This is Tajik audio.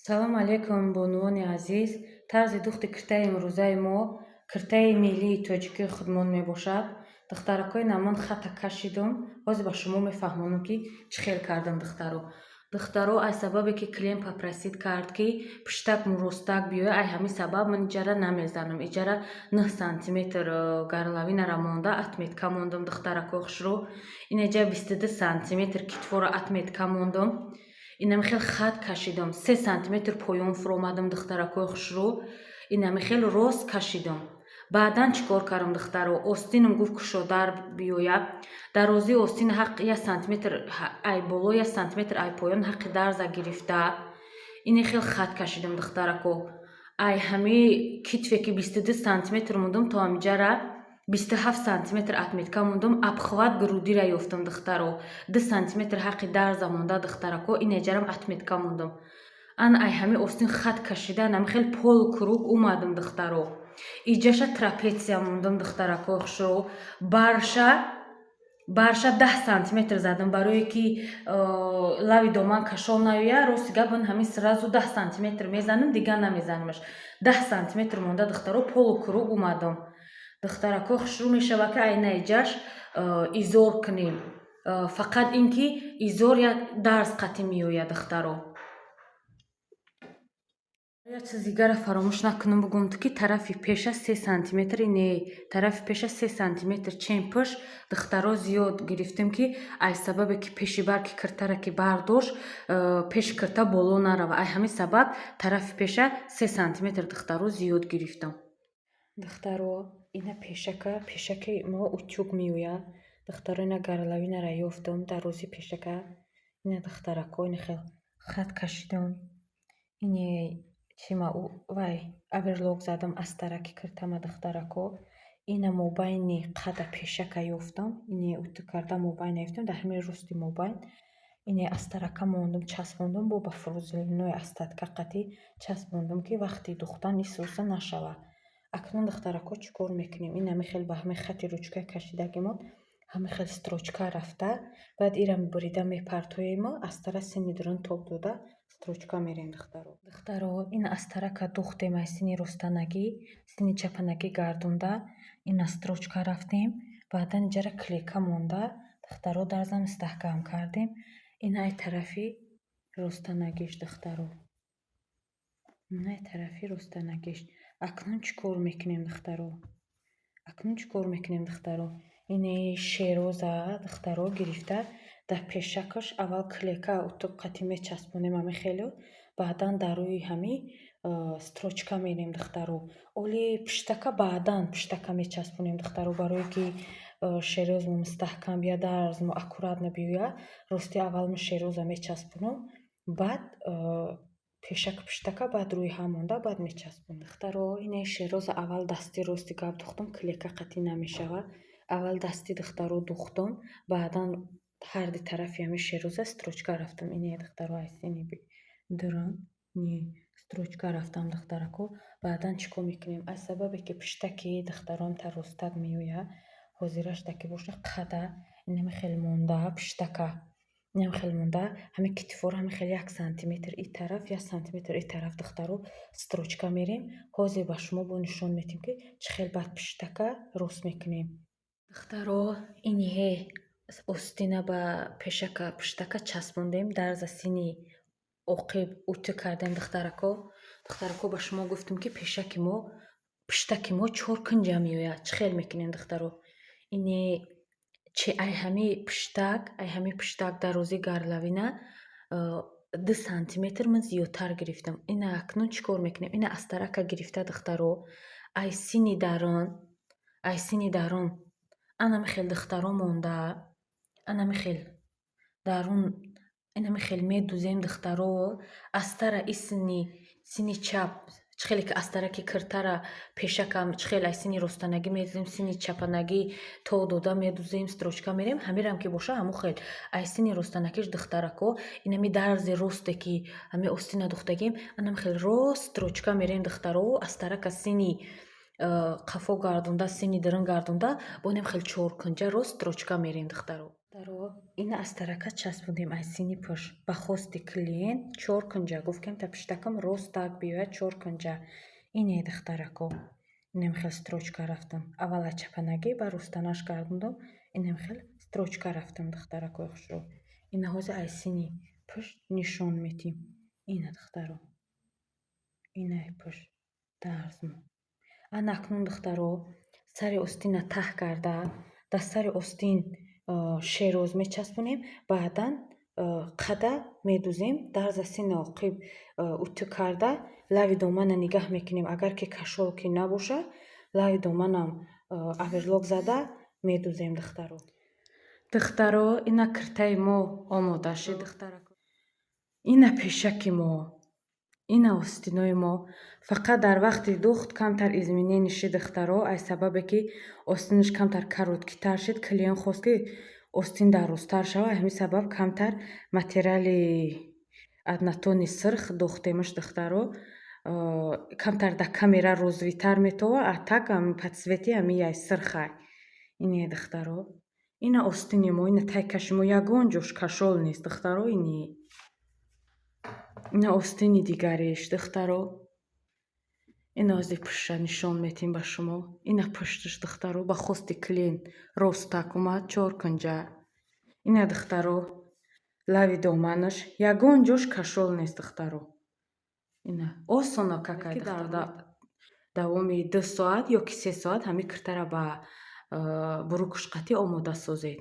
Салом алейкум, бонувони азиз! Тарзи духти киртаи имрӯзаи мо киртаи миллии тоҷикии худмон мебошад. Духтаракҳои намон хата кашидум. Ҳозир ба шумо мефаҳмонам, ки чӣ хел кардам, духтаро. Духтаро, аз сабабе ки клиент попросить кард, ки пуштак муростак биёяд, ай ҳамин сабаб ман иҷара намезанам. Иҷара 9 сантиметр горловинара монда, отметка мондам, духтаракҳо хушрӯ. Инаҷа 22 сантиметр китфоро отметка мондам. Инами хел хат кашидам, 3 сантиметр поён фуромадам, духтаракҳои хушрӯ. Инами хел рост кашидам. Баъдан чӣ кор кардам, духтаро? Остинам гуфт, кушодар биёяд. Дарозии остин ҳақ 1 сантиметр ай боло, 1 сантиметр ай поён ҳаққи дарза гирифта, ини хел хат кашидам, духтарако. Ай ҳами китфе ки 22 сантиметр мондам, то ҳамиҷара 27 сантиметр отметка мондам. Обхват грудира ёфтам, духтаро. 2 сантиметр ҳаққи дарза монда, духтарако, инеҷарам отметка мондам. Ана ай ҳами остин хат кашида, анами хел полукруг омадам, духтаро. Иҷаша трапеция мондам, духтарако хушрӯ. Барша 10 сантиметр задам, барое ки лави доман кашол наёяд. Рости гап, ман ҳамин сразу 10 сантиметр мезанам, дигар намезанамаш. 10 сантиметр монда, духтаро, полукруг омадам, духтарако хушрӯ. Мешавад, ки айна иҷаш изор кунем, фақат ин ки изор як дарз қатӣ меояд, духтаро. Як чиз дигарро фаромӯш накунам бугум, ки тарафи пеша 3 сантиметри не, тарафи пеша 3 сантиметр чемпуш, духтаро, зиёд гирифтем, ки аз сабабе ки пеши барки киртара ки бардошт, пеши кирта боло нарава. Ай ҳамин сабаб тарафи пеша 3 сантиметр, духтаро, зиёд гирифтам. Духтаро, ина пешака, пешаки мо утюг меояд. Духтаро, ина горловинара ёфтам, дарози пешака. Ина, духтарако, ина хел хат кашидам. Ини чима вай оверлок задам, астараки киртама, духтарако. Ина мобайни қада пешака ёфтам, ини утюг карда мобайна ёфтам, дар ҳамин рости мобайн ине астарака мондум, часпондум, бо ба фрузелинои остатка қатӣ часпондум, ки вақти духтан исоса нашавад. Акнун, духтарако, чӣ кор мекунем? Ин ҳамин хел ба ҳамин хати ручкаи кашидагимон ҳамин хел строчка рафта, баъд ира бурида мепартоему, астара сини дурун тоб дода, строчка мерем, духтаро. Духтаро, ин астарака духтем, аз сини ростанагӣ сини чапанагӣ гардонда, ина строчка рафтем. Баъдан иҷара клейка монда, духтаро, дарзам мустаҳкам кардем. Ин ай тарафи ростанагиш, духтаро, ин ай тарафи ростанагиш. Акнун чӣ кор мекунем, духтаро? Акнун чӣ кор мекунем, духтаро? Ини шероза, духтаро, гирифта, дар пешакаш аввал клейка утюг қатӣ мечаспонем ҳамин хело, баъдан дар рӯи ҳамин строчка мерем, духтаро. Оли пуштака, баъдан пуштака мечаспонем, духтаро, барое ки шерозмо мустаҳкам бияд, дарзмо аккуратно биёяд. Рости, аввал ман шероза мечаспонам, баъд пешак пуштака, баъд рӯи ҳам монда, баъд мечаспонам. Духтаро, ине шероза аввал дасти, рости гап, духтам, клейка қатӣ намешавад. Аввал дасти, духтаро, духтам, баъдан ҳарду тарафи ҳамин шероза строчка рафтам. Ине, духтаро, аз сини дурун ини строчка рафтам, духтарако. Баъдан чӣ кор мекунем? Аз сабабе ки пуштаки духтарон ростак меояд, ҳозирашда ки боша, қада инами хел монда, пуштака инам хел монда, ҳамин китфоро ҳамин хел 1 сантиметр и тараф, 1 сантиметр и тараф, духтаро, строчка мерем. Ҳозир ба шумо бо нишон медиҳем, ки чӣ хел баъд пуштака рост мекунем. Духтаро, иниҳе остина ба пешака пуштака часпондем, дарза сини оқиб утюг кардем, духтарако. Духтарако, ба шумо гуфтем, ки пешаки мо, пуштаки мо чор кунҷа меояд. Чӣ хел мекунем, духтаро? Ине чи ай ҳами пуштак, ай ҳами пуштак дарозии горловина 2 сантиметр ман зиёдтар гирифтам. Ина акнун чӣ кор мекунем? Ина астарака гирифта, духтаро, ай сини дарун, ай сини дарун анами хел, духтаро, монда, анами хел дарун, инами хел медузем, духтаро. Астара и сини чап, чӣ хеле ки астараки киртара пешакам, чӣ хел ай сини ростанагӣ медузем, сини чапанагӣ то дода медузем, строчка мерем, ҳамирам ки боша, ҳамун хел ай сини ростанагиш, духтарако, инами дарзи росте ки ҳами остина духтагим, анами хел рост строчка мерем, духтаро. Астарака сини қафо гардонда, сини дурун гардонда, бо инам хел чоркунҷа рост строчка мерем, духтаро. Духтаро, ина аз тарака часпондем аз сини пушт. Ба хости клиент чор кунҷа. Гуфт, кемта пиштакам ростак биёяд, чор кунҷа. Ине, духтарако. Инем хел строчка рафтам. Аввала чапанагӣ, ба ростанаш гардондум. Инем хел строчка рафтам, духтаракои хушрӯ. Ина ҳозир аз сини пушт нишон метим. Ина, духтаро. Инаи пушт. Дарзмо. Ана акнун, духтаро, сари остина таҳ карда, дар сари остин шероз мечаспонем, баъдан қада медузем, дарза сина оқиб утӯ карда, лави домана нигаҳ мекунем. Агар ки кашол ки набоша, лави доманам оверлок зада медузем, духтаро. Духтаро, ина киртаи мо омода шид, духтарако. Ина пешаки мо, ина остинои мо. Фақат дар вақти духт камтар изменение шид, духтаро, аз сабабе ки остинаш камтар короткий тар шид. Клиент хост, ки остин дарозтар шавад, ҳамин сабаб камтар материали однотонный сирх духтемаш, духтаро. Камтар дар камера розовый тар метова, а так по цвети ҳамин яй сирхай. Ине, духтаро. Ина остини мо, ина тайкаши мо, ягон ҷош кашол нест, духтаро, ини. Ина остини дигариш, духтаро. Ина ози пушта нишон метем ба шумо. Ина пушташ, духтаро, ба хости клиент ростак омад, чор кунҷа. Ина, духтаро, лави доманаш ягон ҷош кашол нест, духтаро. Ина осона какай дар давоми 2 соат ё ки 3 соат ҳамин киртара ба бурукушқатӣ омода созед.